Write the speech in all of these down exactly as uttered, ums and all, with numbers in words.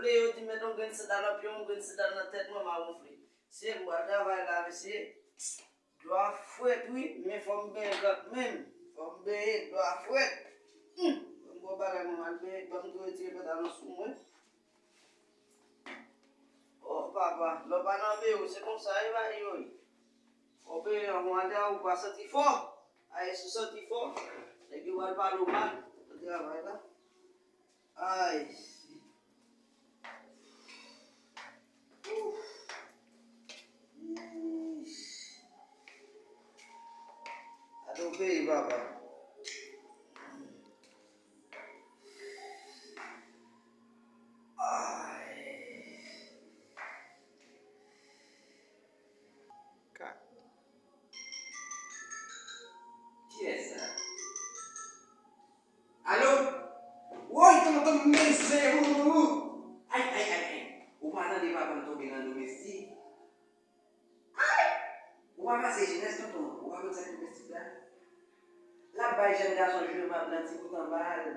Yo di met yon grenn sandal nan pye m, yon grenn sandal nan tèt mwen, m a wonfle. Se m pral travay la, mesye. Dlo a frèt wi, men fò m benyen kanmenm. Fò m benyen, dlo a frèt. Humm, ban m bon bagay mwen, m al benyen, ban m tou retire pantalon sou mwen. Oh papa, lè w pa nan bewo, se konsa e bagay yo ye. Fò w benyen, ou atè a, ou pa santi fò. Ayes ou santi fò, nèg yo pral pale w mal nan travay la. Ay. Uf. Gade yon peyi, papa. Ay. Kiyès sa? Alo? Woy, tonton, mezanmi! Ay, ay, ay, ay! Ou pa tande papa m tonbe nan domestik? Ay! Ou pa pase jenès, tonton, ou pa konn sa k domestik la? L ap bay jèn gason jwe mab nan ti bout anba l.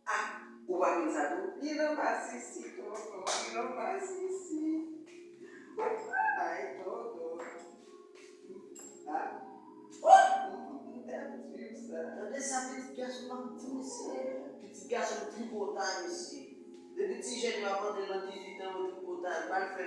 Ah, ou pa konn sa tou? Li nan masisi, tonton, li nan masisi. Ay, tonton. Ah, oh, m, m, m pèdi sa. Tande sa pitit gason m ap di, mesye. Pitit gason m tripotay, mesye. Depi ti jèn yo ap antre nan dizuit an, yo tripotay. Yo pral fè